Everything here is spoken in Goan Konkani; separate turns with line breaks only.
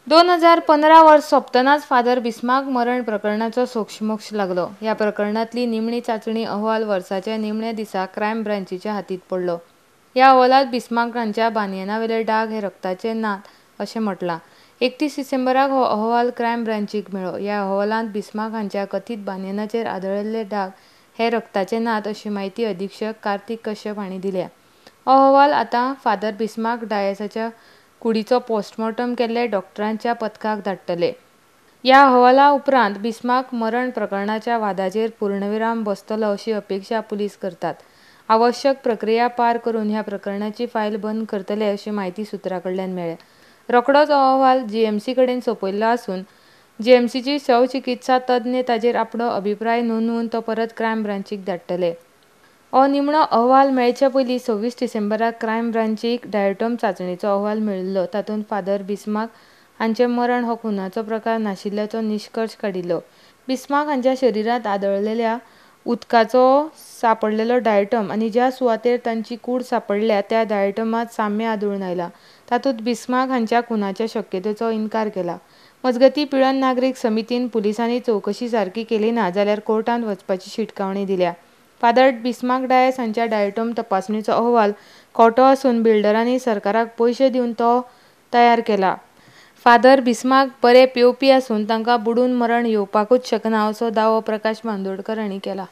2015 वर्स सोंपतनाच फादर बिस्मार्क मरण प्रकरणाचो सोक्षमोक्ष लागलो. ह्या प्रकरणांतली निमणी चांचणी अहवाल वर्साच्या निमण्या दिसा क्रायम ब्रांचीच्या हातींत पडलो. ह्या अहवालांत बिस्मार्क हांच्या बानयनावेले डाग हे रगताचे नात अशें म्हटलां. 31 डिसेंबराक हो अहवाल क्रायम ब्रांचीक मेळ्ळो. ह्या अहवालांत बिस्मार्क हांच्या कथीत बानयनाचेर आदळिल्ले डाग हे रगताचे नात अशी म्हायती अधिक्षक कार्तिक कश्यप हांणी दिल्या. हो अहवाल आतां फादर बिस्मार्क डायसाच्या कुडीचो पोस्टमॉर्टम केल्ले डॉक्टरांच्या पथकाक धाडटले. ह्या अहवाला उपरांत बिस्मार्क मरण प्रकरणाच्या वादाचेर पूर्णविराम बसतलो अशी अपेक्षा पुलीस करतात. आवश्यक प्रक्रिया पार करून ह्या प्रकरणाची फायल बंद करतले अशी म्हायती सुत्रां कडल्यान मेळ्ळ्या. रोखडोच हो अहवाल जीएमसी कडेन सोंपयल्लो आसून जीएमसीची शवचिकित्सा तज्ञ ताचेर आपलो अभिप्राय नोंदवून तो परत क्रायम ब्रांचीक धाडटले. हो निमणो अहवाल मेळचे पयलीं 26 डिसेंबराक क्रायम ब्रांचीक डायटोम चांचणेचो अहवाल मेळिल्लो. तातूंत फादर बिस्मार्क हांचें मरण हो खुनाचो प्रकार नाशिल्ल्याचो निश्कर्श काडिल्लो. बिस्मार्क हांच्या शरिरांत आदळलेल्या उदकाचो सांपडलेलो डायटम आनी ज्या सुवातेर तांची कूड सांपडल्या त्या डायटमांत साम्य आदळून आयलां. तातूंत बिस्मार्क हांच्या खुनाच्या शक्यतेचो इन्कार केला. मजगतीं, पिळर्ण नागरीक समितीन पुलिसांनी चवकशी सारकी केली ना जाल्यार कोर्टांत वचपाची शिटकावणी दिल्या. फादर बिस्मार्क डायस हांच्या डायटोम तपासणेचो अहवाल खोटो आसून बिल्डरांनी सरकाराक पयशे दिवन तो तयार केला. फादर बिस्मार्क बरे पेंवपी आसून तांकां बुडून मरण येवपाकूच शकना असो दावो प्रकाश बांदोडकर हांणी केला.